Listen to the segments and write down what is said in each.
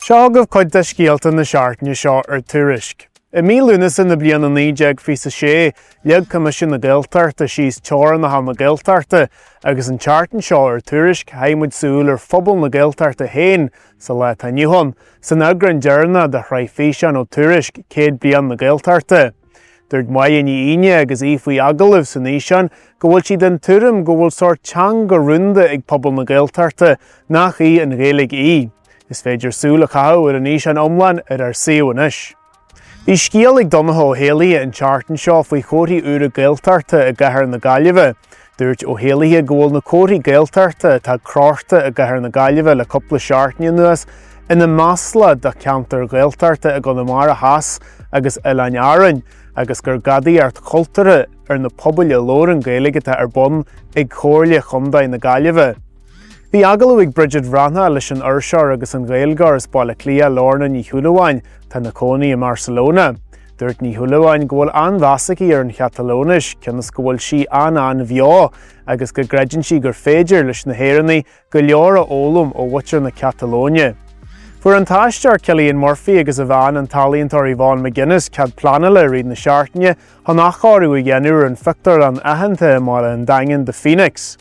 Seo agaibh cuid de scéalta na seachtaine seo ar Tuairisc. I mí Lúnasa na bliana 1926, leag Coimisiún na Gaeltachta síos teorainneacha na Gaeltachta agus an tseachtain seo ar Tuairisc chaith muid súil ar phobal na Gaeltachta féin sa lá atá inniu ann, san eagrán deireanach de shraith físeán ó Tuairisc, 100 Bliain na Gaeltachta. Dúirt Máire Ní Aoine agus í faoi agallamh san fhíseán go bhfuil sí den tuairim go bhfuil sórt teanga rúnda ag pobal na Gaeltachta nach í an Ghaeilge í. Is féidir súil a chaitheamh ar an fhíseán iomlán ar ár suíomh anois. Bhí scéal ag Donncha Ó hÉallaithe an tseachtain seo faoi chomharthaí úra Gaeltachta i gcathair na Gaillimhe. Dúirt Ó hÉallaithe go bhfuil na comharthaí Gaeltachta atá crochta i gcathair na Gaillimhe le cúpla seachtain anuas ina masla do cheantair Ghaeltachta i gConamara Theas agus Oileáin Árainn agus gur gadaíocht chultúrtha ar na pobail a labhrann Gaeilge atá ar bun ag Comhairle Chontae na Gaillimhe. Bhí agallamh ag Bridget Bhreathnach leis an fhuirseoir agus an Ghaeilgeoir as Baile Átha Cliath Lorna Ní Shúilleabháin atá ina cónaí i mBarcelona. Dúirt Ní Shúilleabháin go bhfuil an-mheas aici ar an Chatalóinis cionn is go bhfuil sí an-an-bheo agus go gcreideann sí gur féidir leis na hÉireannaigh go leor a fhoghlaim ó mhuintir na Catalóine. Fuair an t-aisteoir Cillian Murphy agus a bhean, an t-ealaíontóir Yvonne McGuinness, cead pleanála i rith na seachtaine chun athchóiriú a dhéanamh ar an phictiúrlann aitheanta i mbaile an Daingin, The Phoenix.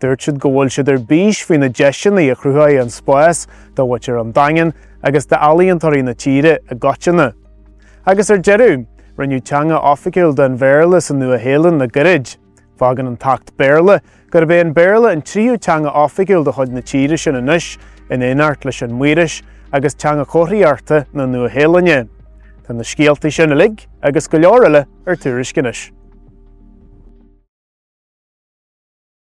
Dúirt siad go bhfuil siad ar bís faoi na deiseanna a chruthóidh an spás do mhuintir an Daingin agus d'ealaíontóirí na tíre i gcoitinne. Agus ar deireadh, rinneadh teanga oifigiúil den Bhéarla sa Nua-Shéalainn le gairid. Fágann an tAcht Béarla gurb é an Béarla an tríú teanga oifigiúil de chuid na tíre sin anois, in éineacht leis an Maorais agus teanga chomharthaíochta na Nua-Shéalainne. Tá na scéalta sin uilig agus go leor eile ar Tuairisc anois.